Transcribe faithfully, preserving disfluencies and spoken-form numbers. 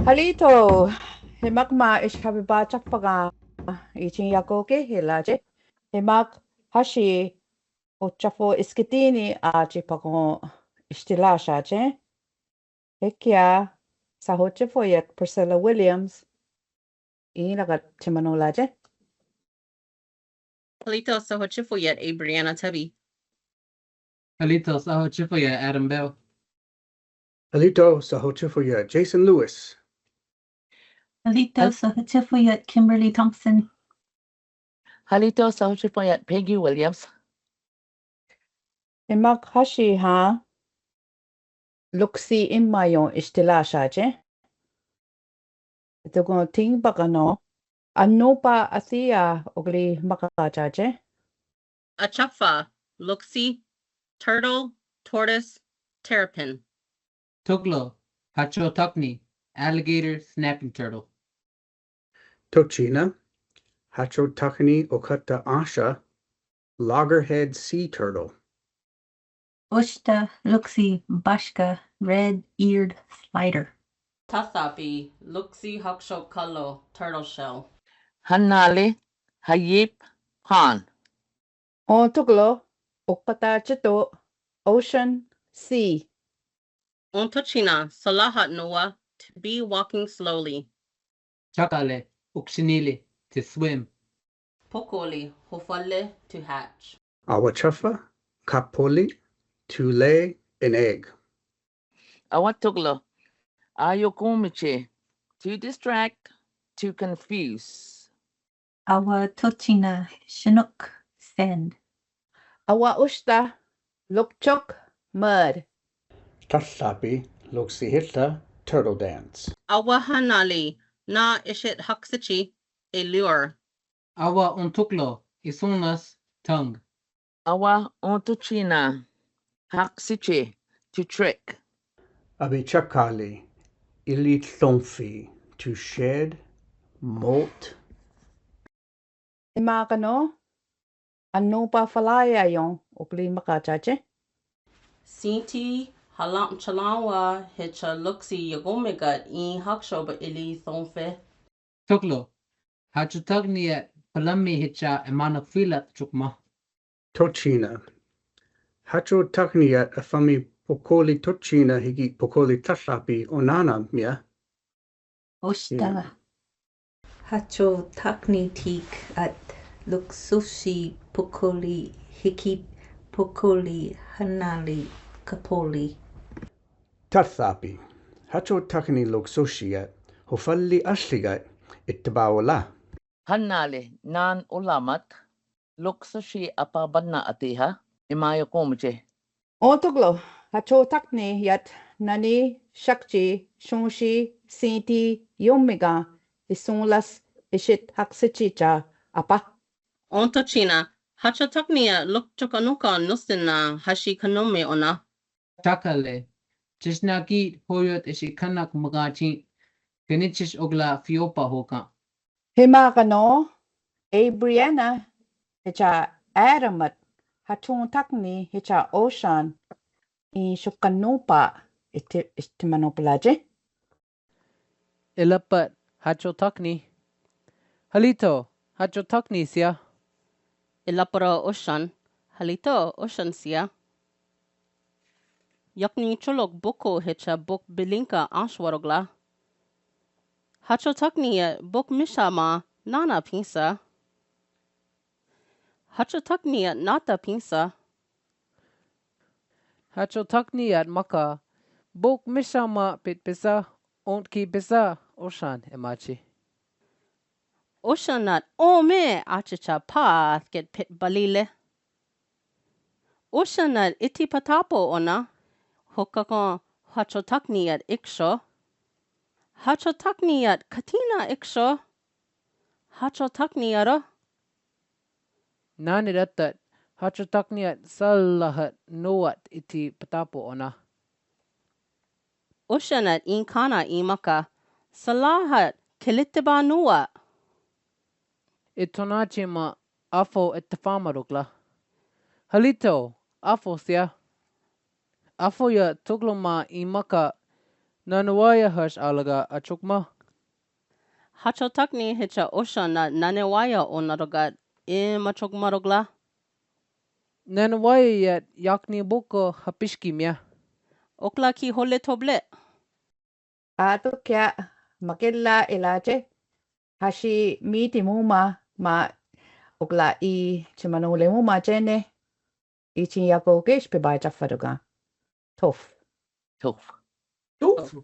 Alito, himak ma ish habiba chakpaga ichin yakoke hilaje. Himak hashi ochafo iskitini achi pagon istilashaje. Hekia sahochifo yet Priscilla Williams. Ilaga timanolaje. Halito sahochifo yet Abriana Tubby. Halito sahochifo yet Adam Bell. Halito sahochifo yet Jason Lewis. Halito sahochifo yet Kimberly Thompson. Halito sahochifo yet Peggy Williams. Himak hashi ha luksi imayon istilashaje. Itugon ting bakano. Anupa atia ogli makachaje. Achafa, luksi, turtle, tortoise, terrapin. Tuglo, hacho takni, alligator, snapping turtle. Tochina, hacho takni okata asha, loggerhead sea turtle. Ushta, luksi, bashka, red-eared slider. Tathapi, luksi haksho kalo, turtle shell. Hanali, hayip, pond. Ontuglo, okata chito, ocean, sea. Ontochina, salahat noa, to be walking slowly. Chakale, uksinili, to swim. Pokoli, hofale, to hatch. Awachafa, kapoli, to lay an egg. Awatuglo, ayokumiche, to distract, to confuse. Awatochina, chinook, sand. Awaushta, lukchok, mud. Tathapi, luksihita, turtle dance. Awahanali, na ishit haksichi, a lure. Awaontuglo, isunlas, tongue. Awaontochina, haksichi, to trick. Abichakali, ilithonfi, to shed, molt. Imakano, anupa falayayon ogli makachaje. Sinti halam chalawa hecha luksi yagomegat i haksho ba ilithonfi. Tuglo, hacho takni yet palami hecha emana filat chukma. Tochina, hacho takni yet afami pokoli tochina hiki pokoli tathapi onana mia. Ushta. Hacho takni tik at luksushi pokoli hiki pokoli hanali kapoli. Tathapi, hacho takni luksushi yet hofali ashigat itabaola. Hanali nan ulamat luksushi apabana atiha imayokumiche. Ontuglo, hacho takni yet nani shakchi shunshi sinti yomiga isunlas ishit haksichicha apa. Ontochina, hacho takni yet lukchok anuka nusina hashi kanome ona. Takale, chisnakit hoyot ishikanak magachin kanichis ogla fiopa hoka. Himakano, Abriana hecha adamat, hacho takni hecha oshan, i shukanupa iti, itimanopalaje. Ilapat, hacho takni. Halito, hacho takni sia. Ilapara oshan, halito oshan sia. Yakni cholok boko hecha bok bilinka ashwarogla. Hacho takni yet bok mishama nana pinsa. Hacho takni yet nata pinsa. Hacho takni yet maka bok mishama pit pisa ontki pisa oshan emachi. Oshan at ome achicha path ket pit balile. Oshan at iti patapo ona, hokakon hacho takni yet iksho. Hacho takni yet katina iksho. Hacho takni yet o. Nani datat, hacho takni yet salahat noat iti patapo ona. Oshan at inkana imaka, salahat kilitiba noa. Itonachi ma afo itafama rukla. Halito, afo sia. Afo ya tugloma imaka Nanahuaiahash alga achokma. Hachotakni hecha ocean na Nanahuaia o natokat, e machokmarokla. Nanahuaia yat yakni boko hapishkimia. Okla ki hole tople. Ato kia makela elache. Hashi miti muma ma okla i chimano le muma chene. I chin yako kesh pe ba chafatoka. Tof. Tof. Tof.